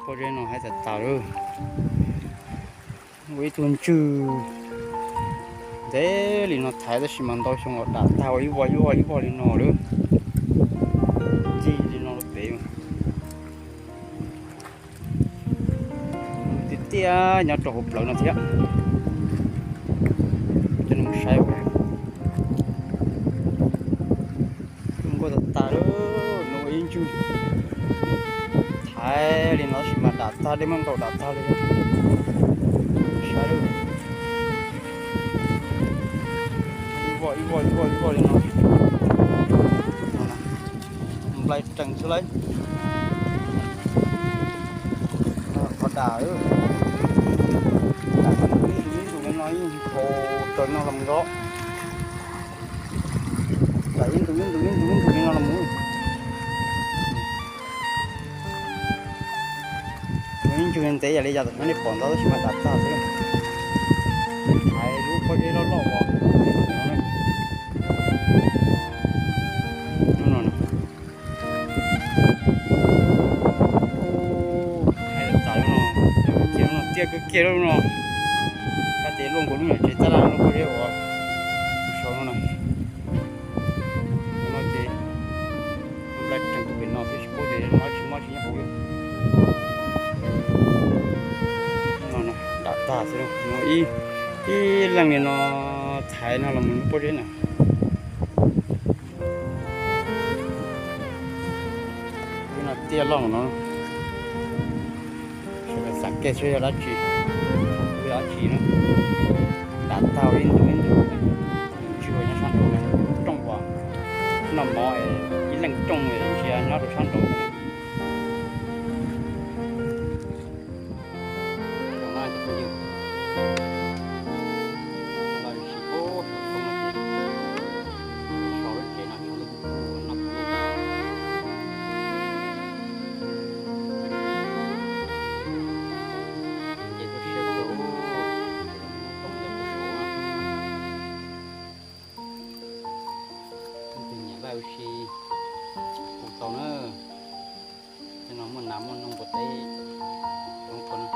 Pob zeb no haib tas tas lawm. Ua ib tug ntswg ntev li no thaiv tab sis mas ntau xyoo los dam tag ua ib voj ib voj ib voj li no lawm. Ncig li no rau pem. Tiaj tiaj nyob rau hauv plawv no thiab. Coj nej mus saib ua. Zoo nkauj tas tas lawm, no ua ib ntswg thaiv li no tab sis mas dam tag dej muab ntaus dam tag li. Saib lawm. Ib voj ib voj ib voj ib voj li no. Nplai rees xwb lauj. Qhov dam, dam ib ntus ib ntus li no yeej haus raws no los mus nto. Dam ib ntus ib ntus ib ntus ib ntus li no los mus. Ib ntswg ntev yam li yam tam sim no nej pom ntawd tab sis mas dam tag xwb. Hais lub pob zeb loj loj uas no. Hais tas lub no, tiaj kiag lub no, kab tes luaj nkaus lub nyuam tsev tab laj lub pob zeb uas sau no no. No ces nplai rees pem no xwb tsis paub tias mob tsis mob tsis nyob hauv. Dam tag xwb, ib leej li no thaiv no los mus lub pob zeb na. Lub no tiaj loj no. Sawv daws xav kiag seb yog dab tsi, yog dab tsi na. Dam tag ib ntus ib ntus. Ntswg uas nyob sab nraud na, rooj uas noj mov ib leej rooj ntsia nyob rau sab nraud. Tus nyiam laj ua si hu tau na. Tej no muaj nas muaj noog npua teb coob kawg na.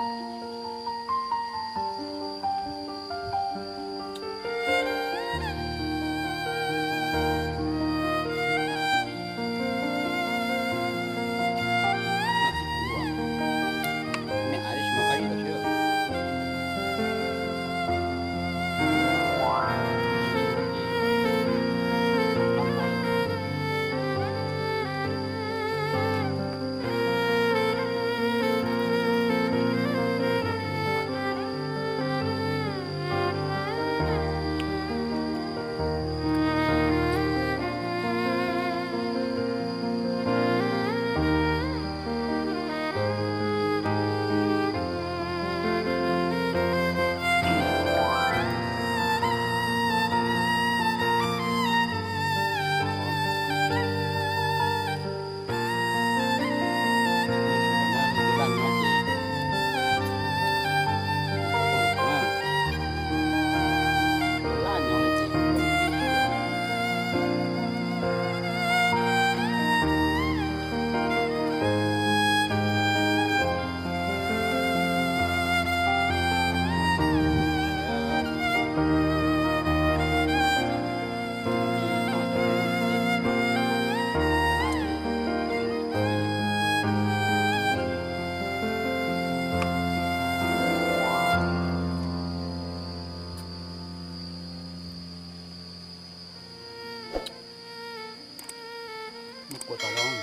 Muab kua tau zoo.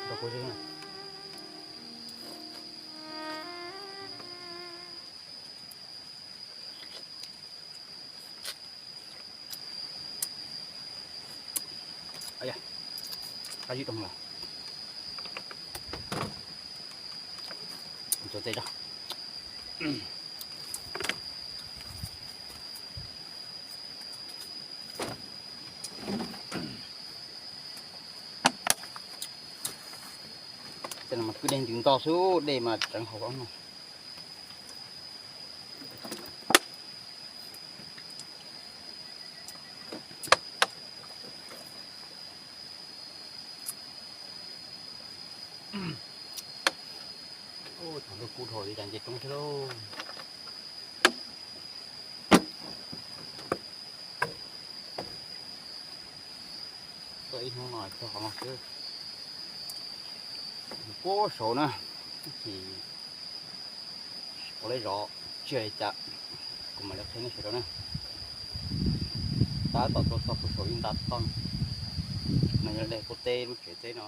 Rau kua zoo na. Qab zib rau los. Ntxuav tes tso. Tej no mas kwj deg ntws nto xwb, dej mas tseev haus no. Thaum ntuj kub dhau li cas nce roob thiab lauj. Tuaj ib hnub no txog qhov no xwb. Puag saud na, tab sis ua leb zov tsiaj li cas, kuv mam li qhia nej sawv daws na. Tab tom tuaj txog puag saud ib nta toj no, yog dej Kuab teb lub tsev teb no.